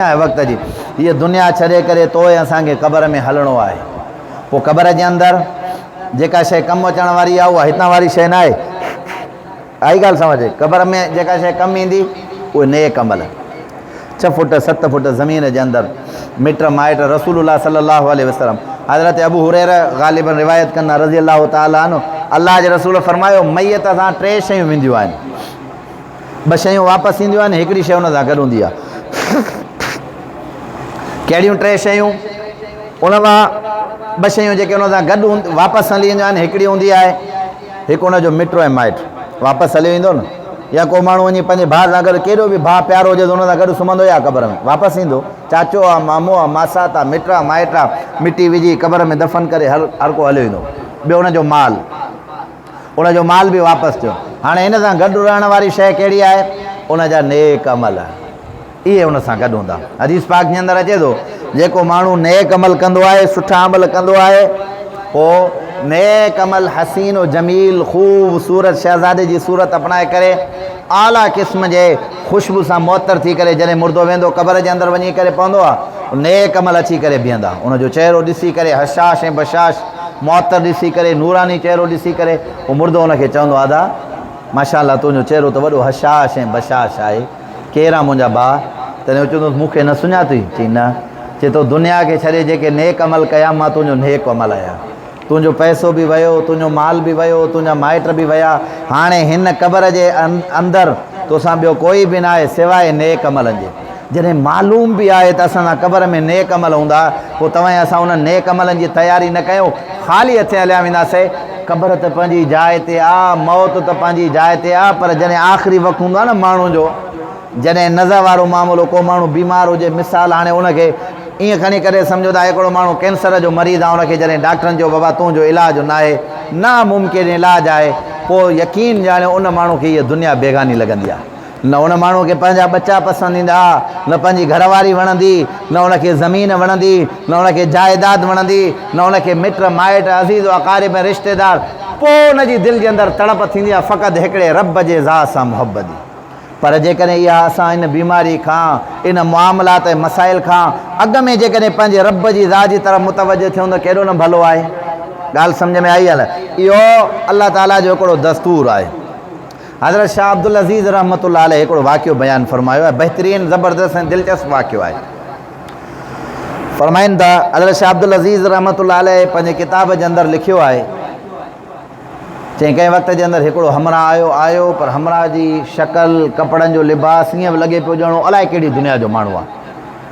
آهي وقت جي هيء دنيا ڇڏي ڪري توء اسان کي قبر ۾ هلڻو آهي. پوء قبر جي اندر جيڪا شيء ڪم اچڻ واري آهي اها هتان واري شيء ناهي. آئي ڳالهه سمجهه؟ قبر ۾ جيڪا شيء ڪم ايندي اهي نيڪ عمل. ڇهه فوٽ ست فوٽ زمين جي اندر مٽ مائٽ رسول الله صلي الله عليه وسلم حضرت ابو هريره غالبا روايت ڪندا رضي الله تعالٰي عنه الله جي رسول فرمايو ميت سان ٽي شيون وينديون آهن. ٻه شيون واپس اينديون آهن، هڪڙي شيء ان سان گڏ هوندي آهي. ڪهڙيون ٽي شيون؟ ان مان ٻه شيون جيڪي ان سان گڏ واپس هلي اينديون آهن، هڪڙي هوندي آهي هڪ ان جو مٽ ۽ مائٽ واپس هليو ايندو نه، يا ڪو ماڻهو وڃي پنهنجي ڀاء سان گڏ ڪيڏو به ڀاء پيارو هجي ته ان سان گڏ سمهندو يا قبر ۾ واپس ايندو، چاچو آ، مامو آ، ماسات آ، مٽ آ، مائٽ آ، مٽي وجهي قبر ۾ دفن ڪري هر هر ڪو هليو ايندو. ٻيو ان جو مال. ان جو مال به واپس ٿيو. هاڻي هن سان گڏ رهڻ واري شيء ڪهڙي آهي؟ ان جا نيڪ عمل. اهي ان سان گڏ هوندا. حديث پاڪ جي اندر اچي ٿو، جيڪو ماڻهو نيڪ عمل ڪندو آهي، سٺا عمل ڪندو آهي، پوء نيڪ عمل حسين و جميل، خوبصورت شهزادي جي صورت اپنائي ڪري، اعليٰ قسم جي خوشبو سان معطر ٿي ڪري جڏهن مردو ويندو قبر جي اندر وڃي ڪري پوندو آهي، نيڪ عمل اچي ڪري بيهندا. ان جو چهرو ڏسي ڪري هشاش ۽ بشاش، معطر ڏسي ڪري، نوراني چهرو ڏسي ڪري، پوء مردو ان کي چوندو آ ادا! ماشاء الله تنهنجو چهرو ته وڏو هشاش ۽ بشاش آهي، ڪير آن منهنجا ڀاء؟ تڏهن هو چوندس مون کي نه سڃاتئي؟ چي نه. چي تو دنيا کي ڇڏي جيڪي نيڪ عمل ڪيا، مان تنهنجو نيڪ عمل آهيان. تنهنجو پئسو به ويو، تنهنجو مال به ويو، تنهنجا مائٽ به ويا، هاڻي هن قبر جي اندر توسان ٻيو ڪوئي به ناهي سواء نيڪ عملن جي. جڏهن معلوم به آهي ته اسان سان قبر ۾ نيڪ عمل هوندا، پوء توهين اسان انهن نيڪ عملن جي تياري نه ڪيون، خالي هٿين هليا وينداسين. قبر ته پنهنجي جاء تي آ، موت ته پنهنجي جاء تي آ، پر جڏهن آخري وقت هوندو آ نه ماڻهو جو، جڏهن نزع وارو معاملو، ڪو ماڻهو بيمار هجي، مثال هاڻي ان کي ائين کڻي ڪري سمجهو ته هڪڙو ماڻهو ڪينسر جو مريض آ، ان کي جڏهن ڊاڪٽرن چيو بابا تنهنجو علاج ناهي، ناممڪن علاج آهي، پوء يقين ڄاڻيو ان ماڻهو کي هيء دنيا بيگاني لڳندي آ. نه ان ماڻهوء کي پنهنجا ٻچا پسند ايندا، نه پنهنجي گهر واري وڻندي، نه ان کي زمين وڻندي، نه ان کي جائيداد وڻندي، نه ان کي مٽ مائٽ، عزيز و اقارب ۽ رشتيدار، پوء ان جي دل جي اندر تڙپ ٿيندي آهي فقط هڪڙي رب جي ذات سان محبت جي. پر جيڪڏهن اها اسان ان بيماري کان، ان معاملات ۽ مسائل کان اڳ ۾ جيڪڏهن پنهنجي رب جي ذات جي طرف متوجه ٿيون ته ڪيڏو نه ڀلو آهي. ڳالهه سمجهه ۾ آئي يا نه؟ اهو الله تعاليٰ جو هڪڙو دستور آهي. حضرت شاهه عبدالعزيز رحمة الله عليه هڪڙو واقعو بيان فرمايو آهي، بهترين، زبردست ۽ دلچسپ واقعو آهي. فرمائن ٿا، حضرت شاهه عبدالعزيز رحمة الله عليه پنهنجي ڪتاب جي اندر لکيو آهي، چيائين ڪنهن وقت جي اندر هڪڙو همراهه آيو آيو پر همراهه جي شڪل، ڪپڙن جو لباس ائين به لڳي پيو ڄڻو الائي ڪهڙي دنيا جو ماڻهو آهي.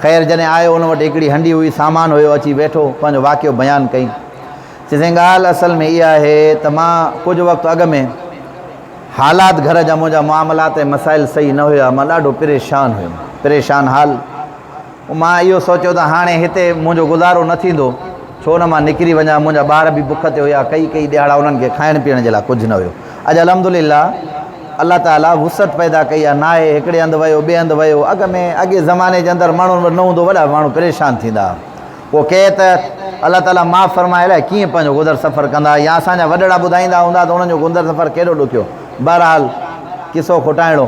خير جڏهن آيو ان وٽ هڪڙي هنڊي هئي، سامان هيو، اچي ويٺو، پنهنجو واقعو بيان ڪئي. چيائين ڳالهه اصل ۾ اها آهي ته مان ڪجهه وقت اڳ ۾ حالات گهر جا منهنجا معاملات ۽ مسائل صحيح نه هيا مان ڏاڍو پريشان هيم پريشان حال مان اهو سوچيو ته هاڻي هتي منهنجو گذارو نه ٿيندو ڇو نه مان نڪري وڃان منهنجا ٻار به بک تي هيا ڪئي ڪئي ڏهاڙا انهن کي کائڻ پيئڻ جي لاء ڪجهه نه هيو اڄ الحمدلله الله تعالي وسعت پيدا ڪئي آهي ناهي هڪڙي هنڌ ويو ٻئي هنڌ ويو اڳ ۾ اڳي زماني جي اندر ماڻهن وٽ نه هوندو وڏا ماڻهو پريشان ٿيندا پوء ڪي ته الله تعاليٰ معاف فرمائي الائي ڪيئن پنهنجو گذر سفر ڪندا يا اسان جا وڏڙا ٻڌائيندا هوندا ته انهن جو گذر سفر ڪيڏو ڏکيو. بهرحال قصو کوٽائڻو.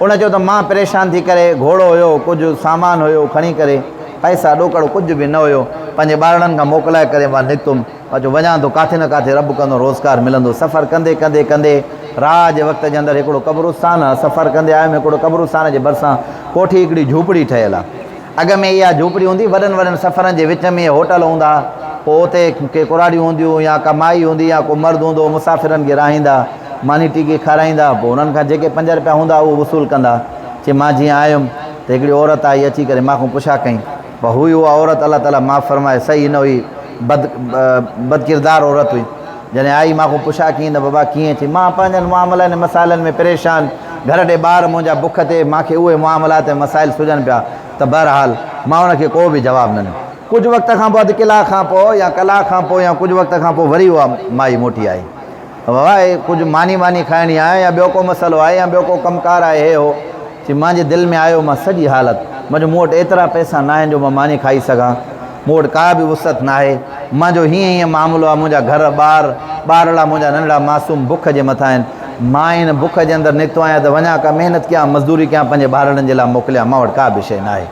ان چيو ته مان پريشان ٿي ڪري گهوڙو هيو ڪجهه سامان هيو کڻي ڪري پئسا ڏوڪڙ ڪجهه به نه هيو پنهنجي ٻارڙن کان موڪلائي ڪري مان نڪتم مان چيو وڃان ٿو ڪاٿي نه ڪاٿي رب ڪندو روزگار ملندو سفر ڪندي ڪندي ڪندي راهه جي وقت جي اندر هڪڙو قبرستان آ سفر ڪندي آيم هڪڙو قبرستان جي ڀرسان ڪوٺي هڪڙي جهوپڙي ٺهيل آ اڳ ۾ اها جهوپڙي هوندي، وڏن وڏن سفرن جي وچ ۾ هوٽل هوندا ها، پوء اتي ڪي ڪراڙيون هونديون يا ڪا مائي هوندي يا ڪو مرد هوندو هو، مسافرن کي رهائيندا، ماني ٽيڪي کارائيندا، پوء انهن کان جيڪي پنج رپيا هوندا اهو وصول ڪندا. چي مان جيئن آيم ته هڪڙي عورت آئي اچي ڪري مان کان پڇا ڪئين، پر هئي اها عورت الله تعاليٰ معاف فرمائي صحيح نه هئي، بد بدڪردار عورت هئي. جڏهن آئي مان کان پڇا ڪيائين ته بابا ڪيئن؟ چي مان پنهنجن معاملن ۽ مسائلن ۾ پريشان، گهر ڏي ٻار منهنجا بک تي، مان کي اهي معاملات ۽ مسائل سجهن پيا ته بهرحال مان ان کي ڪو به جواب نه ڏنو. ڪجهه وقت کان پوء اڌ ڪلاڪ کان پوء يا ڪلاڪ کان پوء يا ڪجهه وقت کان پوء وري اها مائي موٽي آئي ته بابا هي ڪجهه ماني واني کائڻي آهي يا ٻيو ڪو مسئلو آهي يا ٻيو ڪو ڪم ڪار آهي هي هو. چي مان جي دل ۾ آيو مان سڄي حالت مان جو مون وٽ ايترا پئسا ناهن جو مان ماني کائي سگهان مون وٽ ڪا به وسعت ناهي مان جو هيئن هيئن معاملو آهي منهنجا گهر ٻار ٻارڙا منهنجا ننڍڙا معصوم بک جي مٿان آهن مان ان بک جي اندر نڪتو آهيان ته وڃان ڪا محنت ڪيان مزدوري ڪيان پنهنجي ٻارڙن جي لاء موڪليان مان وٽ ڪا به شيء ناهي.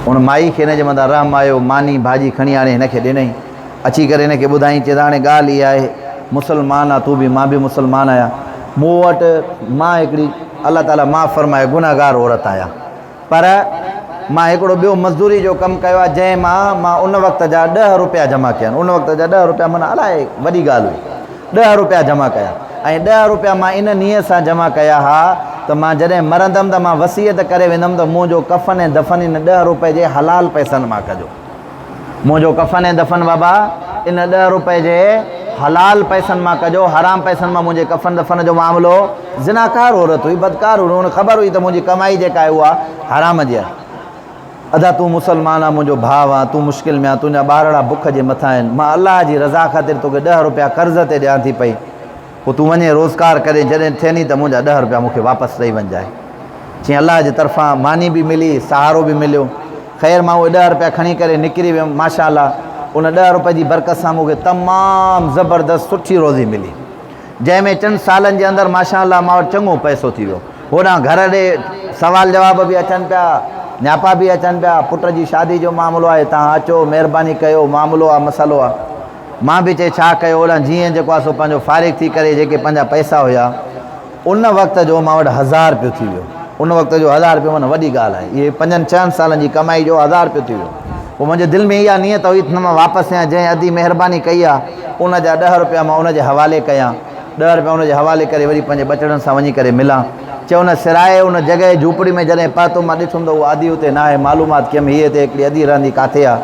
ان مائي کي هن جي مٿان رحم آيو، ماني ڀاڄي کڻي آڻي هن کي ڏنائين. اچي ڪري هن کي ٻڌائين، چي ته هاڻي ڳالهه اها آهي، مسلمان آ تون به، مان به مسلمان آهيان. مون وٽ مان هڪڙي الله تعاليٰ معاف فرمائي گنهگار عورت آهيان. پر مان هڪڙو ٻيو مزدوري جو ڪم ڪيو آهي، جنهن مان مان ان وقت جا ڏهه روپيا جمع ڪيا آهن. ان وقت جا ڏهه روپيا معنيٰ الائي وڏي ڳالهه هئي. ڏهه روپيا جمع ڪيا ۽ ڏهه روپيا مان ان نيت سان جمع ڪيا ها ته مان جڏهن مرندم ته مان وصيت ڪري ويندم ته منهنجو ڪفن ۽ دفن ان ڏهه روپئي جي حلال پئسن مان ڪجو. منهنجو ڪفن ۽ دفن بابا ان ڏهه روپئي جي حلال پئسن مان ڪجو، حرام پئسن مان منهنجي ڪفن دفن جو معاملو. زناڪار عورت هئي، بدڪار هئي، هن خبر هئي ته منهنجي ڪمائي جيڪا آهي اها حرام جي آهي. ادا تون مسلمان آن، منهنجو ڀاء آن، تون مشڪل ۾ آن، تنهنجا ٻارڙا بک جي مٿان آهن، مان الله جي رضا خاطر توکي ڏهه روپيا قرض تي ڏيان ٿي پئي، پوء تون وڃي روزگار ڪرين، جڏهن ٿيني ته منهنجا ڏهه روپيا مون کي واپس ڏئي وڃجانء. چيائين الله جي طرفان ماني به ملي، سهارو به مليو. خير مان اهي ڏهه روپيا کڻي ڪري نڪري ويم، ماشاء الله ان ڏهه روپئي جي برڪت سان مون کي تمام زبردست سٺي روزي ملي. جنهن ۾ چند سالن جي اندر ماشاء الله مان وٽ چڱو پئسو ٿي ويو. هوڏانهن گهر ڏي سوال جواب به اچن پيا، نياپا به اچن پيا، پٽ جي شادي جو معاملو آهي، توهان اچو، مهرباني ڪيو، معاملو آ، مسئلو آ. مان به چئي ڇا ڪيو، هوڏانهن جيئن جيڪو آ سو پنهنجو فارغ ٿي ڪري جيڪي پنهنجا پئسا هيا، ان وقت جو مان وٽ هزار رپيو ٿي ويو. ان وقت جو هزار رپيو معنيٰ وڏي ڳالهه آهي. اهي پنجن ڇهن سالن جي ڪمائي جو هزار رپيو ٿي ويو. پوء منهنجي دل ۾ اها نيت هئي ته مان واپس ٿيان، جنهن ادي مهرباني ڪئي آ، ان جا ڏهه رپيا مان ان جي حوالي ڪيان. ڏهه رپيا ان جي حوالي ڪري وري پنهنجي ٻچڙن سان وڃي ڪري ملان. چئو نه سرائي ان جڳهه جهوپڙي ۾ جڏهن پهتم مان ڏٺم ته اها ادي اتي ناهي. معلومات ڪيم هيء هتي هڪڙي ادي رهندي ڪاٿي آ؟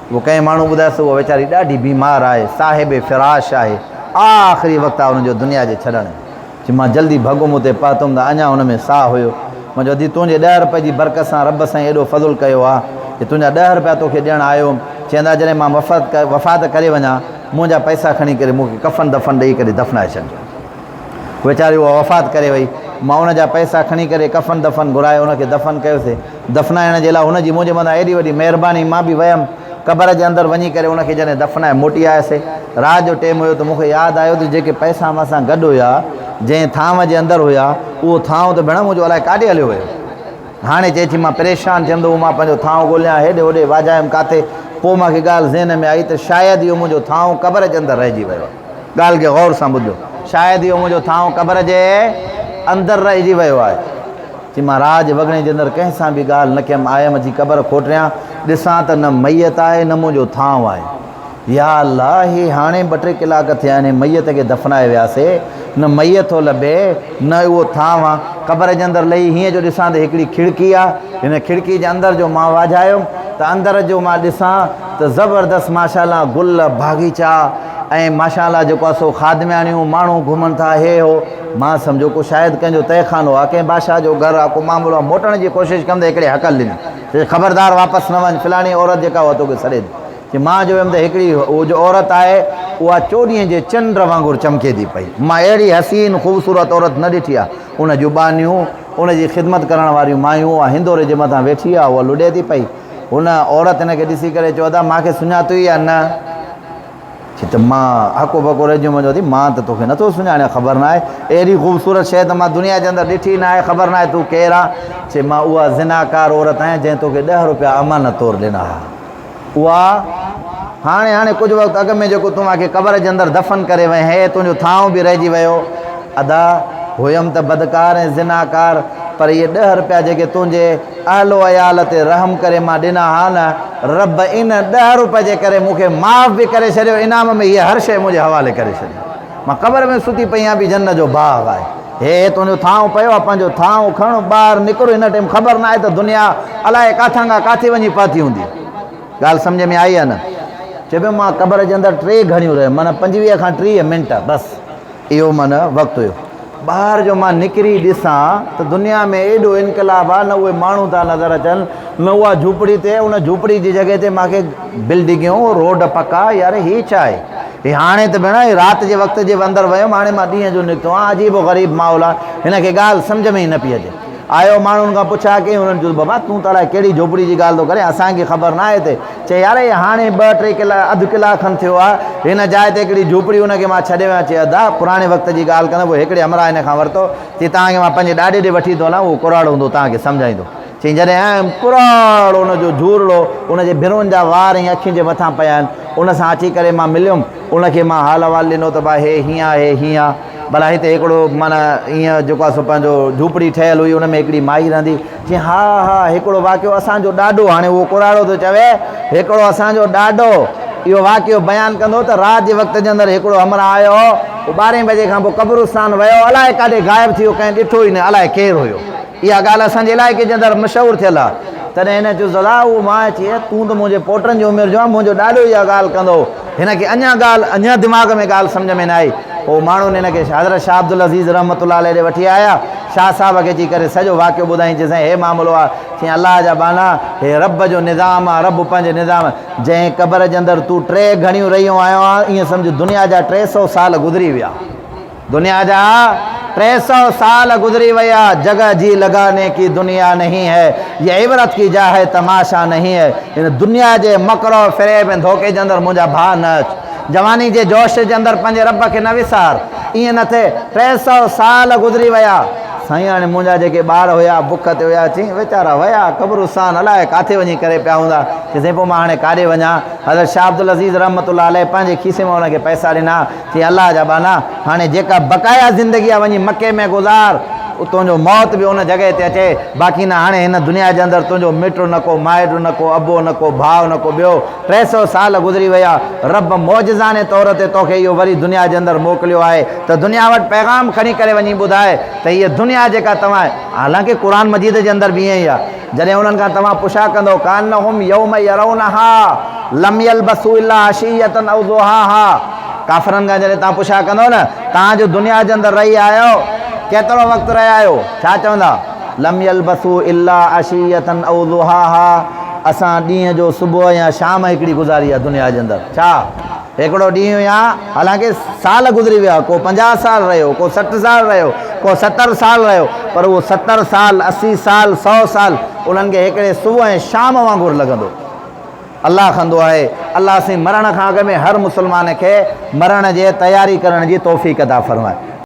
پوء ڪنهن ماڻهو ٻڌايس ته اها ويچاري ڏاڍي بيمار آهي، صاحب فراش آهي، آخري وقت آ ان جو دنيا جي ڇڏڻ جو. چي مان جلدي ڀڳم اتي پهتم ته اڃا هن ۾ ساهه هيو. مان چيو ادي تنهنجي ڏهه رپئي جي برڪت سان رب سائين ايڏو فضل ڪيو آ جو تنهنجا ڏهه رپيا توکي ڏيڻ آيو هيم. چيندا جڏهن مان وفات ڪري وڃان منهنجا پئسا کڻي ڪري مون کي ڪفن دفن ڏئي ڪري دفنائي ڇڏجو. ويچاري اها وفات ڪري وئي. مان ان جا پئسا کڻي ڪري ڪفن دفن گهرائي ان کي دفن ڪيوسي. دفنائڻ جي لاء هن جي منهنجي مٿان ايڏي وڏي مهرباني مان به ويم. قبر جي اندر وڃي ڪري ان کي جڏهن دفنائي موٽي آيس. رات جو ٽيم هيو ته مون کي ياد آيو ته جيڪي پئسا مان سان گڏ هيا، جنهن ٿانو جي اندر هيا، اهو ٿانو ته ڀيڻ منهنجو الائي ڪاڏي هليو ويو. هاڻي چئي ٿي مان پريشان ٿيم ته اهو مان پنهنجو ٿانو ڳوليان، هيڏي هوڏي واجهايم ڪاٿي، پوء مان کي ڳالهه ذهن ۾ آئي ته شايد اهو منهنجو ٿانو قبر جي اندر رهجي ويو آهي. ڳالهه کي غور سان ٻڌجو. شايد اهو منهنجو ٿانو قبر جي اندر رهجي ويو آهي. چي مان راڄ وڳڻي جي اندر ڪنهن سان به ڳالهه نه ڪيم، آيم اچي قبر کوٽريان، ڏسان ته نه ميت آهي نه منهنجو ٿانو آهي. يا الله! هي هاڻي ٻه ٽي ڪلاڪ ٿيا آهن، هي ميت کي دفنائي وياسي، نه ميت ٿو لڀي، نه اهو ٿانو آ. قبر جي اندر لهي هيئن جو ڏسان ته هڪڙي کڙڪي آ، هن کڙڪي جي اندر جو مان واجهايم ته اندر جو مان ڏسان ته زبردست ماشاء الله گل، باغيچا ۽ ماشاء الله جيڪو آ سو خادمياڻيون، ماڻهو گهمن ٿا، هي هو. مان سمجهيو ڪو شايد ڪنهن جو تهه خانو آ، ڪنهن بادشاهه جو گهر آ، ڪو معاملو آ، موٽڻ جي ڪوشش ڪيم ته هڪڙي هڪل ڏني، چيس خبردار واپس نه وڃ، فلاڻي عورت جيڪا اها توکي سڏي ٿي. چي مان جو ويم ته هڪڙي هو جو عورت آهي اها چوڏهينء جي چنڊ وانگر چمڪي ٿي پئي. مان اهڙي حسين خوبصورت عورت نه ڏٺي آ. ان جون ٻانهيون، ان جي خدمت ڪرڻ واريون مايون، اها هندوري جي مٿان ويٺي آ، اها لڏي ٿي پئي. هن عورت هن کي ڏسي ڪري چيو ادا مان کي سڃاتوئي يا نه؟ چي ته مان هڪو ٻڪو رهجي ويم، چوي ٿي مان ته توکي نٿو سڃاڻيان، خبر ناهي اهڙي خوبصورت شيء ته مان دنيا جي اندر ڏٺي ناهي، خبر ناهي تون ڪير آن؟ چي مان اها زناڪار عورت آهيان جنهن توکي ڏهه روپيا امانت طور ڏنا ها. اها هاڻي هاڻي ڪجهه وقت اڳ ۾ جيڪو تون مان کي قبر جي اندر دفن ڪري وئين هي، تنهنجو ٿانو به رهجي ويو. ادا! هيم ته بدڪار ۽ زناڪار، پر اهي ڏهه روپيا جيڪي تنهنجي اهل و عيال تي رحم ڪري مان ڏنا ها نه، رب ان ڏهه روپين جي ڪري مون کي معاف به ڪري ڇڏيو، انعام ۾ هيء هر شيء منهنجي حوالي ڪري ڇڏي. مان قبر ۾ ستي پئي آهيان به جنت جو باغ آهي. هي تنهنجو ٿانو پيو آهي، پنهنجو ٿانو کڻ، ٻاهر نڪر، هن ٽيم خبر ناهي ته دنيا الائي ڪاٿان کان ڪاٿي وڃي پهتي هوندي. ڳالهه سمجهه ۾ آئي يا نه؟ چئي پيو مان قبر جي اندر ٽي گهڙيون رهيم، معنيٰ پنجويهه کان 30 منٽ بس. اهو معنيٰ وقت هيو. ٻاهر جو مان نڪري ڏسان ته دنيا ۾ ايڏو انقلاب آ، نه اهي ماڻهو ٿا نظر اچن، نه اها جهوپڙي تي، ان جهوپڙي جي جڳهه تي مان کي بلڊنگيون، روڊ پڪا، يار هي ڇا آهي؟ هي هاڻي ته ڀيڻ هي رات جي وقت جي اندر ويم، هاڻي مان ڏينهن جو نڪتو آهيان، عجيب و غريب ماحول آ، هن کي ڳالهه سمجهه ۾ ئي نه پئي اچي. آيو ماڻهن کان پڇا ڪئي، انهن چيو بابا تون ته الائي ڪهڙي جهوپڙي جي ڳالهه ٿو ڪرين، اسان کي خبر ناهي هتي. چي يار هي هاڻي ٻه ٽي ڪلاڪ اڌ ڪلاڪ کن ٿيو آ، هن جاء تي هڪڙي جهوپڙي ان کي مان ڇڏي ويو آهيان. چي ادا پراڻي وقت جي ڳالهه ڪندو، پوء هڪڙي همراهه هن کان ورتو، چي توهان کي مان پنهنجي ڏاڏي ڏي وٺي ٿو هلان، اهو ڪراڙو هوندو توهان کي سمجهائيندو. چيائين جڏهن آيم ڪراڙو ان جو جهورڙو ان جي ڀرون جا وار ۽ اکين جي مٿان پيا آهن. ان سان اچي ڪري مان مليم. ان کي مان حال احوال ڏنو ته ڀاء هي هيئن آهي هيئن آ. ڀلا هتي هڪڙو معنيٰ ائين جيڪو آهي سو پنهنجو جهوپڙي ٺهيل هئي ان ۾ هڪڙي مائي رهندي. چيائين ها ها هڪڙو واقعو اسان جو ڏاڏو هاڻي اهو ڪراڙو ٿو چوي هڪڙو اسان جو ڏاڏو اهو واقعو بيان ڪندو ته رات جي وقت جي اندر هڪڙو همراهه آيو هو اهو ٻارهين بجي کان پوء قبرستان ويو الائي ڪاڏي غائب ٿي ويو ڪنهن ڏٺو ئي نه الائي ڪير هيو. اها ڳالهه اسان جي علائقي جي اندر مشهور ٿيل آهي. تڏهن هن چيس، دادا اهو مان چي، تون ته منهنجي پوٽن جي عمر جو آهين، منهنجو ڏاڏو اها ڳالهه ڪندو هو. هن کي اڃا ڳالهه، اڃا دماغ ۾ ڳالهه سمجهه ۾ نه آئي. پوء ماڻهن هن کي حضرت شاهه عبدالعزيز رحمة الله عليه ڏي وٺي آيا. شاهه صاحب کي اچي ڪري سڄو واقعو ٻڌائين. چي، سائين هي معاملو آهي. چيائين، الله جا ٻانها، هي رب جو نظام آهي، رب پنهنجي نظام، جنهن قبر جي اندر تون ٽي گهڙيون رهيو آيو آهين، ائين سمجهه دنيا جا 300 سال گذري ويا. دنيا جا 300 سال گذري ويا، جگه جي لگاني ڪي دنيا نهين هي، يه عبرت ڪي جا هي تماشا نهين هي، هن دنيا جي مڪر و فريب ۽ ڌوڪي جي اندر منهنجا ڀاء نه اچ، جواني جي جوش جي اندر پنهنجي رب کي نه وسار، ائين نه ٿئي، 300 سال گذري ويا، سائين هاڻي منهنجا جيڪي ٻار هيا بک تي هيا، چيائين ويچارا ويا قبرستان الائي ڪاٿي وڃي ڪري پيا هوندا، چي سائين پوء مان هاڻي ڪاڏي وڃان، حضرت شاهه عبدالعزيز رحمة الله عليه پنهنجي کيسي مان ان کي پئسا ڏنا، چي الله جا ٻانها! هاڻي جيڪا بقايا زندگي آ وڃي مڪي ۾ گذار، تنهنجو موت به ان جڳهه تي اچي، باقي نه هاڻي هن دنيا جي اندر تنهنجو مٽ نه ڪو مائٽ نه ڪو ابو نه ڪو ڀاء نه ڪو ٻيو، 300 سال گذري ويا، رب معجزاني طور تي توکي اهو وري دنيا جي اندر موڪليو آهي ته دنيا وٽ پيغام کڻي ڪري وڃي ٻڌاء ته هيء دنيا جيڪا توهان حالانڪه قرآن مجيد جي اندر به ائين ئي آ. جڏهن انهن کان توهان پڇا ڪندؤ، ڪانهم يوم يرونها لم يلبثوا الا عشية او ضحاها ڪافرن کان جڏهن توهان پڇا ڪندؤ نه، توهان جو دنيا جي اندر رهي آيا آهيو، ڪيترو وقت رهيا آهيو؟ ڇا چوندا؟ لم يلبثوا الا عشية او ضحاها اسان ڏينهن جو صبح يا شام هڪڙي گذاري آهي دنيا جي اندر. ڇا؟ هڪڙو ڏينهن يا حالانڪه سال گذري ويا، ڪو 50 سال رهيو، ڪو 60 سال رهيو، ڪو 70 سال رهيو، پر اهو 70 سال، 80 سال، سئو سال انهن کي هڪڙي صبح ۽ شام وانگر لڳندو. الله کندو آهي. الله سائين مرڻ کان اڳ ۾ هر مسلمان کي مرڻ جي تياري ڪرڻ جي توفيق عطا فرمائي.